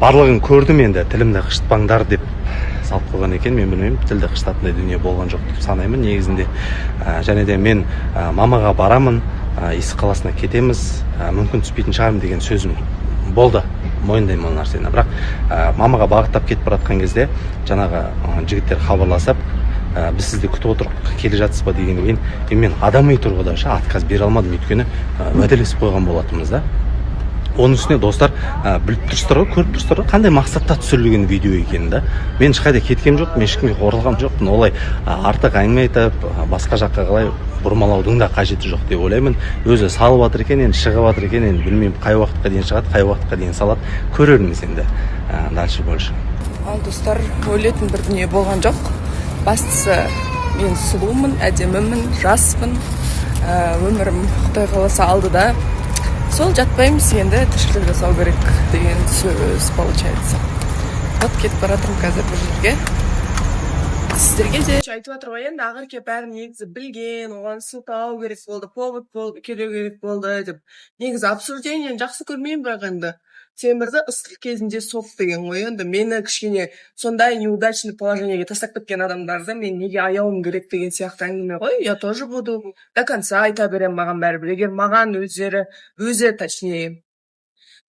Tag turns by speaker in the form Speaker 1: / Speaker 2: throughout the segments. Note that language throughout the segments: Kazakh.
Speaker 1: Барлығын көрдім енді, тілімді қышытпаңдар деп салып қойған екен. Мен білмеймін, тілді қышытатындай дүние болған жоқ деп санаймын негізінде. Және де мен мамаға барамын, Есік қаласына кетеміз, мүмкін түспейтін шығармын деген сөзім болды, мойындаймын ол нәрсені. Бірақ мамаға бағыттап кетіп бара жатқан кезде жаңағы жігіттер хабарласып, біз сізді күтіп отырып, келе жатсыз ба дегеннен кейін, и мен адами тұрғыда ше отказ бере алмадым, өйткені уәделесіп қойған болатынбыз да. Оның үстіне, достар, біліп тұрсыздар ғой, көріп тұрсыздар ғой қандай мақсатта түсірілген видео екенін да. Мен ешқайда кеткем жоқ, мен ешкімге қорқылған жоқпын. Олай артық әңгіме айтып, басқа жаққа қалай бұрмалаудың да қажеті жоқ деп ойлаймын. Өзі салып жатыр екен енді, шығып жатыр екен енді, білмеймін, қай уақытқа дейін шығады, қай уақытқа дейін салады, көрерміз енді. Дальше больше.
Speaker 2: Ал, достар, өлетін бір дүние болған жоқ. Бастысы, мен сұлумын, әдемімін, жаспын. Өмірім, құдай қаласа, алдыда. Сол жатпаймыз енді, тіршілік жасау керек деген сөз получается. Вот, кетіп бара жатырмын қазір бір жерге. Сіздерге де айтып жатыр ғой енді, Ақерке бәрін негізі білген, оған сылтау керек болды, повод болды, келу керек болды деп. Негізі обсуждение ні жақсы көрмеймін, бірақ енді темірді ыстық кезінде соқ деген ғой. Енді мені кішкене сондай неудачный положение ге тастап кеткен адамдарды мен неге аяуым керек деген сияқты әңгіме ғой. Я тоже буду до конца айта беремін, маған бәрібір. Егер маған өздері, өзі точнее,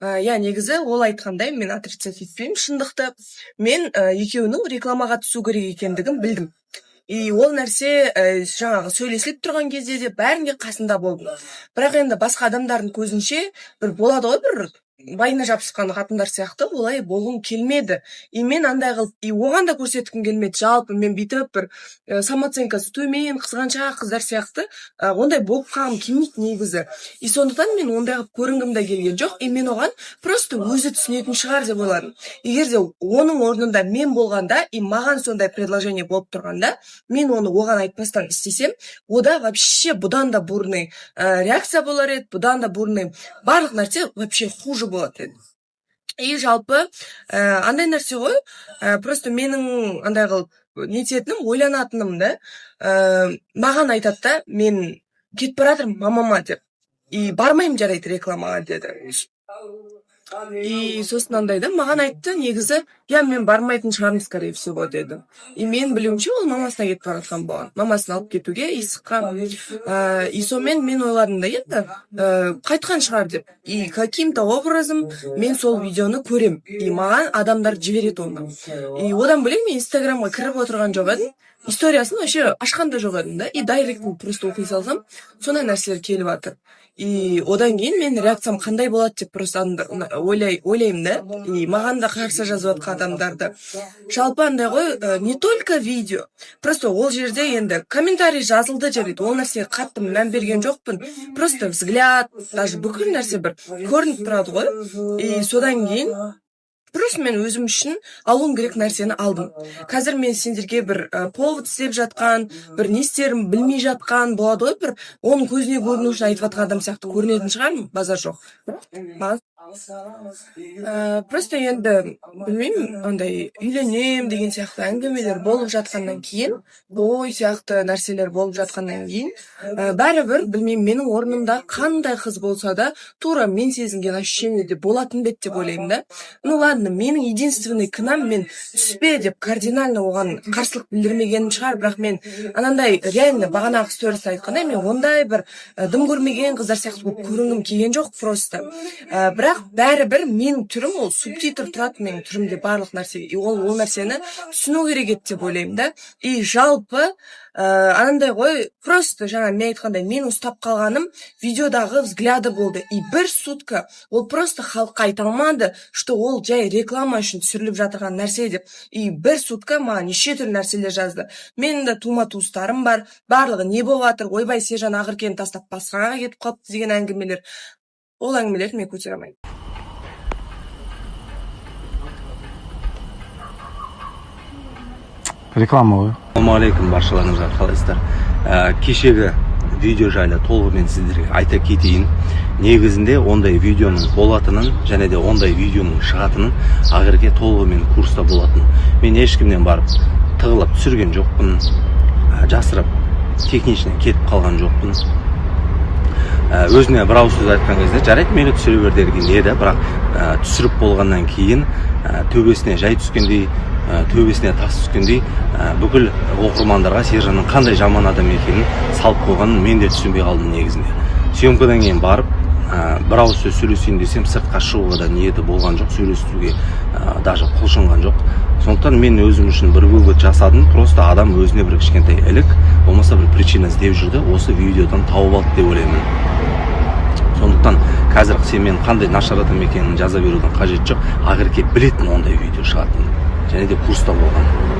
Speaker 2: иә, негізі ол айтқандай, мен отрицать етпеймін шындықты. Мен екеуінің рекламаға түсу керек екендігін білдім. И ол нәрсе жаңағы сөйлесіліп тұрған кезде де бәрінде қасында болдым. Бірақ енді басқа адамдардың көзінше бір болады ғой, бір байына жабысқан қатындар сияқты, олай болғым келмеді. И мен андай қылып, и оған да көрсеткім келмеді. Жалпы мен бүйтіп бір самооценка сы төмен қызғаншақ қыздар сияқты ондай болып қалғым келмейді негізі. И сондықтан мен ондай қылып көрінгім де келген жоқ. И мен оған просто өзі түсінетін шығар деп ойладым. Егер де оның орнында мен болғанда и маған сондай предложение болып тұрғанда, мен оны оған айтпастан істесем, ода вообще бұдан да бурный реакция болар еді, бұдан да бурный барлық нәрсе вообще хуже болады еді. И жалпы андай нәрсе ғой, просто менің андай қылып нететінім, ойланатыным да, маған айтады да, мен кетіп бара жатырмын мамама деп, и бармаймын, жарайды, рекламаға деді. И сосын андай да, маған айтты негізі, иә, мен бармайтын шығармын, скорее всего, деді. И мен білуімше, ол мамасына кетіп бара жатқан болған, мамасын алып кетуге Исыққа. И сонымен мен ойладым да енді, қайтқан шығар деп. И каким то образом мен сол видеоны көрем, и маған адамдар жібереді оны. И одан бөлек мен Инстаграмға кіріп отырған жоқ едім, историясын вообще ашқан да жоқ едім да. И директін просто оқи салсам, сондай нәрселер келіп жатыр. И одан кейін мен реакциям қандай болады деп просто ойлаймын да. И маған да қарсы жазып жатқан адамдарды, жалпы андай ғой, не только видео, просто ол жерде енді комментарий жазылды, жарайды, ол нәрсеге қатты мән берген жоқпын. Просто взгляд, даже бүкіл нәрсе бір көрініп тұрады ғой. И содан кейін просто мен өзім үшін алуым керек нәрсені алдым. Қазір мен сендерге бір повод іздеп жатқан, бір не істерін білмей жатқан болады ғой, бір оның көзіне көріну үшін айтып жатқан адам сияқты көрінетін шығармын, базар жоқ. Маған просто енді білмеймін, андай үйленем деген сияқты әңгімелер болып жатқаннан кейін, той сияқты нәрселер болып жатқаннан кейін, бәрібір білмеймін, менің орнымда қандай қыз болса да, тура мен сезінген ощущение де болатын ба еді деп ойлаймын да. Ну ладно, менің единственный кінәм, мен түспе деп кардинально оған қарсылық білдірмегенім шығар. Бірақ мен анандай реально бағанағы сториста айтқандай, мен ондай бір дым көрмеген қыздар сияқты болып көрінгім келген жоқ просто. Бірақ бәрібір менің түрім, ол субтитр тұрады менің түрімде барлық нәрсеге, и ол нәрсені түсіну керек еді деп ойлаймын да. И жалпы анандай ғой, просто жаңа мен айтқандай, мен ұстап қалғаным видеодағы взгляды болды. И бір сутка ол просто халыққа айта алмады, что ол жай реклама үшін түсіріліп жатырған нәрсе деп. И бір сутка маған неше түрлі нәрселер жазды. Менің де тума туыстарым бар, барлығы не болып жатыр, ойбай, Сержан Ақеркені тастап басқаға кетіп қалыпты деген әңгімелер. Ол әңгімелерді мен көтере алмаймын.
Speaker 1: Реклама ғой. Ассалаумағалейкум баршаларыңызға, қалайсыздар? Кешегі видео жайлы толығымен сіздерге айта кетейін. Негізінде ондай видеоның болатынын және де ондай видеоның шығатынын Ақерке толығымен курста болатын. Мен ешкімнен барып тығылып түсірген жоқпын, жасырып технично кетіп қалған жоқпын. Өзіне бір ауыз сөз айтқан кезде, жарайды, мейлі, түсіре бер деген еді. Бірақ Түсіріп болғаннан кейін төбесіне жай түскендей, төбесіне тас түскендей, бүкіл оқырмандарға Сержанның қандай жаман адам екенін салып қойғанын мен де түсінбей қалдым негізінде. Съемкадан кейін барып, бір ауыз сөз сөйлесейін десем, сыртқа шығуға да ниеті болған жоқ, сөйлесуге даже құлшынған жоқ. Сондықтан мен өзім үшін бір вывод жасадым: просто адам өзіне бір кішкентай ілік болмаса бір причина іздеп жүрді, осы видеодан тауып алды деп ойлаймын. Сондықтан қазір сен мен қандай нашар адам екенін жаза берудің қажеті жоқ. Ақерке білетін ондай видео шығатынын және де курста болған.